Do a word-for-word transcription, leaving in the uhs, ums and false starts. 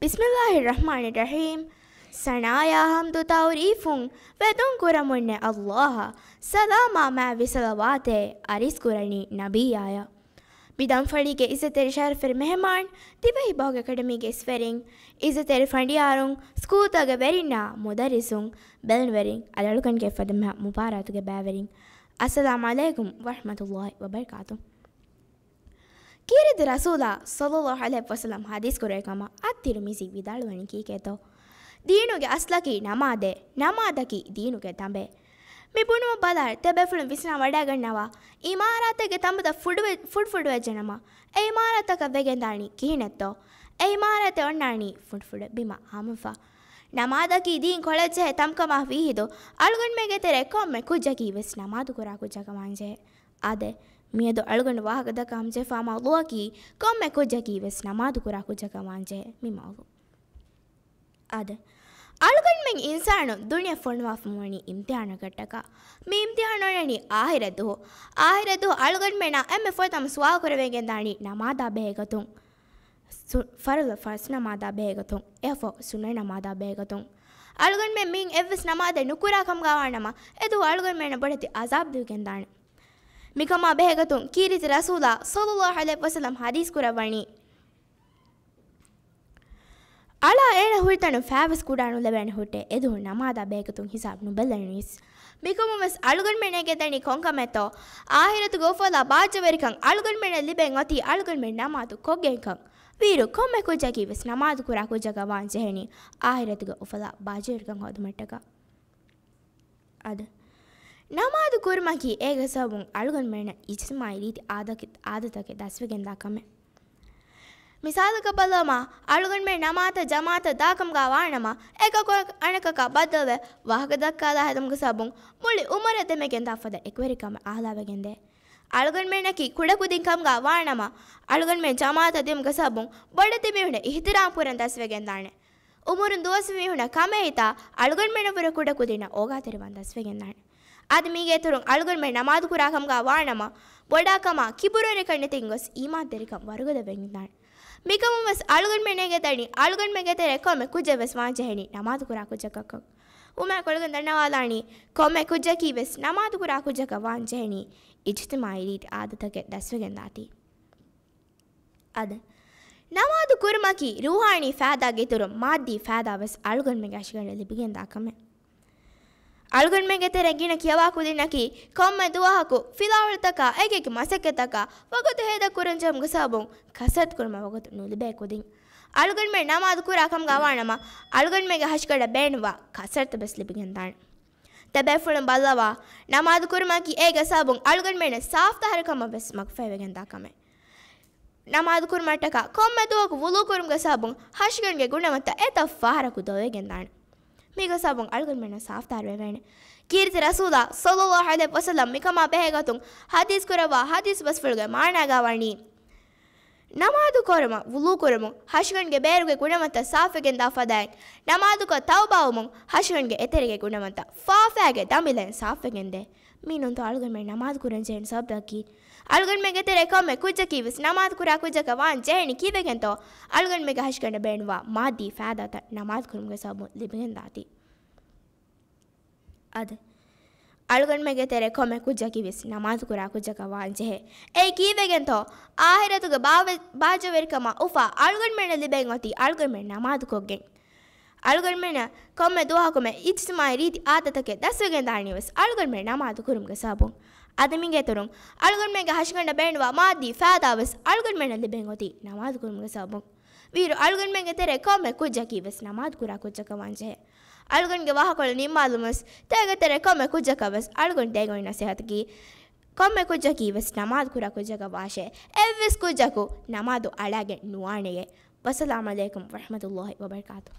ބިސްމިއްލާހި ރަޙްމާނި ރަޙީމް. ސަނާޔާ ޙަމްދު ތަޢުރީފުން ވެދުން ކުރަމުންނެ ﷲ އަށް، ސަލާމާ މާތްވި ޞަލަވާތެއް އަރިސް ކުރަނީ ނަބިއްޔާޔަށް. މި ދަންފަޅީގެ އިއްޒަތްތެރި ޝަރަފުވެރި މެހެމާން، ދިވެހި ބަހުގެ އެކަޑަމީގެ އިސްވެރިން، އިއްޒަތްތެރި ފަނޑިޔާރުން، ސްކޫލްތަކުގެ ވެރިންނާ، މުދައްރިސުން، ބެލުންވެރިން، އަޅުގަނޑުގެ ފަދަ މަ-، މުބާރާތުގެ ބައިވެރިން، އައްސަލާމު ޢަލައިކުމް ވަރަޙްމަތުﷲ ވަބަރަކާތު. ކީރިތި ރަސޫލާ ޞައްލަﷲ ޢަލައިހި ވަސައްލަމް ޙަދީޘް ކުރެވި ކަމަށް އައްތިރުމިޒީ ވިދާޅުވަނީ ކީކޭތޯ؟ ދީނުގެ އަސްލަކީ ނަމާދޭ، ނަމާދަކީ ދީނުގެ ދަނބޭ. މި ބުނުމަށް ބަލާއިރު، ތިޔަބޭފުޅުން ވިސްނާ ވަޑައިގަންނަވާ، އިމާރާތެއްގެ ތަނބުތައް ފުޑުވެ-، ފުޑުފުޑުވެއްޖެނަމަ، އެ އިމާރާތަކަށް ވެގެންދާނީ ކިހިނެއްތޯ؟ އެ އިމާރާތެއް އޮންނާނީ ފުޑުފުޑު ބިމަށް ހާމަވެފަ. ނަމާދަކީ ދީން ކޮޅަށްޖެހޭ ތަންކަމާ ވީހިނދު، އަޅުގަނޑުމެންގެ ތެރޭ ކޮންމެ ކުއްޖަކީ ވެސް ނަމާދު ކުރާ ކުއްޖަކަށް ވާންޖެހޭ. އާދެ، މިއަދު އަޅުގަނޑު ވާހަކަ ދައްކަން ހަމަޖެހިފާ މައުޟޫޢަކީ ކޮންމެ ކުއްޖަކީ ވެސް ނަމާދު ކުރާ ކުއްޖަކަށް ވާންޖެހޭ މި މައުޟޫޢު. އާދެ، އަޅުގަނޑުމެން އިންސާނުން ދުނިޔެ ފޮނުވާފަ ވަނީ އިމްތިޙާނަކަށްޓަކާ. މި އިމްތިޙާނު އޮންނަނީ އާޚިރަތް ދުވަހު. އާޚިރަތް ދުވަހު އަޅުގަނޑުމެންނާ އެންމެ ފުރަތަމަ ސުވާލު ކުރެވިގެންދާނީ ނަމާދާ ބެހޭގޮތުން. ސު-، ފަރުޟު ފަރުޟު ނަމާދާ ބެހޭގޮތުން، އެއަށްފަހު ސުންނަ ނަމާދާ ބެހޭގޮތުން. އަޅުގަނޑުމެން މިއިން އެއްވެސް ނަމާދެއް ނުކުރާ ކަމުގަ ވާނަމަ، އެދުވަހު އަޅުގަނޑުމެންނަށް ބޮޑެތި ޢަޒާބު ލިބިގެންދާނެ. މިކަމާ ބެހޭގޮތުން ކީރިތި ރަސޫލާ ޞައްލަﷲ ޢަލައިހި ވަސައްލަމް ޙަދީޘް ކުރައްވަނީ، އަޅާ އޭނަ ހުރިތަނުން ފައިވެސް ކުޑަ ނުލެވޭނެ ހުއްޓޭ، އެދުވަހު ނަމާދާ ބެހޭގޮތުން ހިސާބު ނުބައްލަނީސް. މިކަމުން ވެސް އަޅުގަނޑުމެން އެނގޭދަނީ ކޮންކަމެއްތޯ؟ އާޚިރަތުގެ އުފަލާ ބާއްޖަވެރިކަން އަޅުގަނޑުމެންނަށް ލިބެން އޮތީ އަޅުގަނޑުމެން ނަމާދު ކޮށްގެންކަން. ވީއިރު ކޮންމެ ކުއްޖަކީ ވެސް ނަމާދު ކުރާ ކުއްޖަކަށް ވާން ޖެހެނީ އާޚިރަތުގެ އުފަލާ ބާއްޖަވެރިކަން ހޯދުމަށްޓަކާ. އާދެ، ނަމާދު ކުރުމަކީ އޭގެ ސަބަބުން އަޅުގަނޑުމެންނަށް އިޖްތިމާޢީ ރީތި އާދަކި-، އާދަތަކެއް ދަސްވެގެންދާ ކަމެއް. މިސާލަކަށް ބަލަމާ، އަޅުގަނޑުމެން ނަމާދަށް ޖަމާޢަތަށް ދާކަމުގަ ވާނަމަ، އެކަކު އަނެކަކާ ބައްދަލުވެ، ވާހަކަ ދައްކާލާ ހެދުމުގެ ސަބަބުން މުޅި އުމުރެއް ދެމިގެންދާ ފަދަ އެކުވެރިކަމެއް އާލާވެގެންދޭ. އަޅުގަނޑުމެންނަކީ ކުޑަކުދިން ކަމުގަ ވާނަމަ، އަޅުގަނޑުމެން ޖަމާޢަތަށް ދިޔުމުގެ ސަބަބުން ބޮޑެތި މީހުންނަށް އިޙްތިރާމް ކުރަން ދަސްވެގެންދާނެ. އުމުރުން ދުވަސްވި މީހުންނަށް ކަމޭހިތާ އަޅުގަނޑުމެންނަށްވުރެ ކުޑަކުދިންނަށް އޯގާތެރިވާން ދަސްވެގެންދާނެ. އަދި މީގެ އިތުރުން އަޅުގަނޑުމެން ނަމާދު ކުރާ ކަމުގަ ވާނަމަ، ބޮޑާކަމާ ކިބުރުވެރިކަން ނެތިގެން ގޮސް އީމާންތެރިކަން ވަރުގަދަ ވެގެންދާނެ. މިކަމުން ވެސް އަޅުގަނޑުމެން އެނގޭދަނީ އަޅުގަނޑުމެންގެ ތެރޭ ކޮންމެ ކުއްޖެއް ވެސް ވާން ޖެހެނީ ނަމާދު ކުރާ ކުއްޖަކަށްކަން. އުމާ ކޮޅުގަން ދަންނަވާލާނީ ކޮންމެ ކުއްޖަކީ ވެސް ނަމާދު ކުރާ ކުއްޖަކަށް ވާން ޖެހެނީ އިޖްތިމާޢީ ރީތި އާދަތަކެއް ދަސްވެގެންދާތީ. އަދި، ނަމާދު ކުރުމަކީ ރޫޙާނީ ފައިދާގެ އިތުރުން މާއްދީ ފައިދާ ވެސް އަޅުގަނޑުމެންގެ ހަށިގަނޑަށް ލިބިގެންދާ ކަމެއް. އަޅުގަނޑުމެންގެ ތެރެ ގިނަ ކިޔަވާ ކުދިންނަކީ ކޮންމެ ދުވަހަކު ފިލާވަޅުތަކާ އޭގެ މަސައްކަތަކާ ވަގުތު ހޭދަ ކުރަން ޖެހުމުގެ ސަބަބުން ކަސްރަތު ކުރުމަށް ވަގުތު ނުލިބޭ ކުދިން. އަޅުގަނޑުމެން ނަމާދު ކުރާ ކަމުގަ ވާނަމަ، އަޅުގަނޑުމެންގެ ހަށިގަނޑަށް ބޭނުންވާ ކަސްރަތު ވެސް ލިބިގެންދާނެ. ތިޔަބޭފުޅުން ބައްލަވާ، ނަމާދު ކުރުމަކީ އޭގެ ސަބަބުން އަޅުގަނޑުމެންނަށް ސާފުތާހިރުކަމަށް ވެސް މަގުފަހިވެގެންދާ ކަމެއް. ނަމާދު ކުރުމަށްޓަކާ ކޮންމެ ދުވަހަކު ވުޟޫ ކުރުމުގެ ސަބަބުން ހަށިގަނޑުގެ ގުނަވަންތައް އެތައް ފަހަރަކު ދޮވެގެންދާނެ. މީގެ ސަބަބުން އަޅުގަނޑުމެންނަށް ސާފުތާހިރުވެވޭނެ. ކީރިތި ރަސޫލާ ޞައްލަﷲ ޢަލައިހި ވަސައްލަމް މިކަމާ ބެހޭގޮތުން ޙަދީޘް ކުރައްވާ ޙަދީޘް ބަސްފުޅުގެ މާނާގަ ވަނީ، ނަމާދު ކުރުމަށް، ވުޟޫ ކުރުމުން، ހަށިގަނޑުގެ ބޭރުގެ ގުނަވަންތައް ސާފުވެގެންދާ ފަދައިން، ނަމާދުކޮށް ތައުބާވުމުން، ހަށިގަނޑުގެ އެތެރޭގެ ގުނަވަންތައް ފާފައިގެ ދަނބިލައިން ސާފުވެގެންދޭ. މީނުންތޯ އަޅުގަނޑުމެން ނަމާދު ކުރަން ޖެހޭނެ ސަބަބަކީ؟ އަޅުގަނޑުމެންގެ ތެރޭ ކޮންމެ ކުއްޖަކީ ވެސް ނަމާދު ކުރާ ކުއްޖަކަށް ވާން ޖެހެނީ ކީއްވެގެންތޯ؟ އަޅުގަނޑުމެންގެ ހަށިގަނޑަށް ބޭނުންވާ މާއްދީ ފައިދާތައް ނަމާދު ކުރުމުގެ ސަބަބުން ލިބިގެންދާތީ. އަދި، އަޅުގަނޑުމެންގެ ތެރޭ ކޮންމެ ކުއްޖަކީ ވެސް ނަމާދު ކުރާ ކުއްޖަކަށް ވާން ޖެހޭ. އެއީ ކީއްވެގެންތޯ؟ އާޚިރަތުގެ ބާވެ-، ބާއްޖަވެރިކަމާ އުފާ އަޅުގަނޑުމެންނަށް ލިބެން އޮތީ އަޅުގަނޑުމެން ނަމާދު ކޮށްގެން. އަޅުގަނޑުމެންނަށް ކޮންމެ ދުވަހަކުމެ އިޖްތިމާޢީ ރީތި އާދަތަކެއް ދަސްވެގެން ދާނީ ވެސް އަޅުގަނޑުމެން ނަމާދު ކުރުމުގެ ސަބަބުން. އަދި މީގެ އިތުރުން އަޅުގަނޑުމެންގެ ހަށިގަނޑަށް ބޭނުންވާ މާއްދީ ފައިދާ ވެސް އަޅުގަނޑުމެންނަށް ލިބެން އޮތީ ނަމާދު ކުރުމުގެ ސަބަބުން. ވީއިރު އަޅުގަނޑުމެންގެ ތެރޭ ކޮންމެ ކުއްޖަކީ ވެސް ނަމާދު ކުރާ ކުއްޖަކަށް ވާން ޖެހޭ. އަޅުގަނޑުގެ ވާހަކަކޮޅު ނިންމާލުމަސް، ތޭގެ ތެރޭ ކޮންމެ ކުއްޖަކަށް ވެސް އަޅުގަނޑު ދޭން އޮތް ނަސޭހަތަކީ، ކޮންމެ ކުއްޖަކީ ވެސް ނަމާދު ކުރާ ކުއްޖަކަށް ވާށޭ. އެއްވެސް ކުއްޖަކު ނަމާދު އަޅާގެން ނުވާނެޔޭ. ވައްސަލާމް ޢަލައިކުމް ވަރަޙްމަތުﷲ ވަބަރަކާތުހު.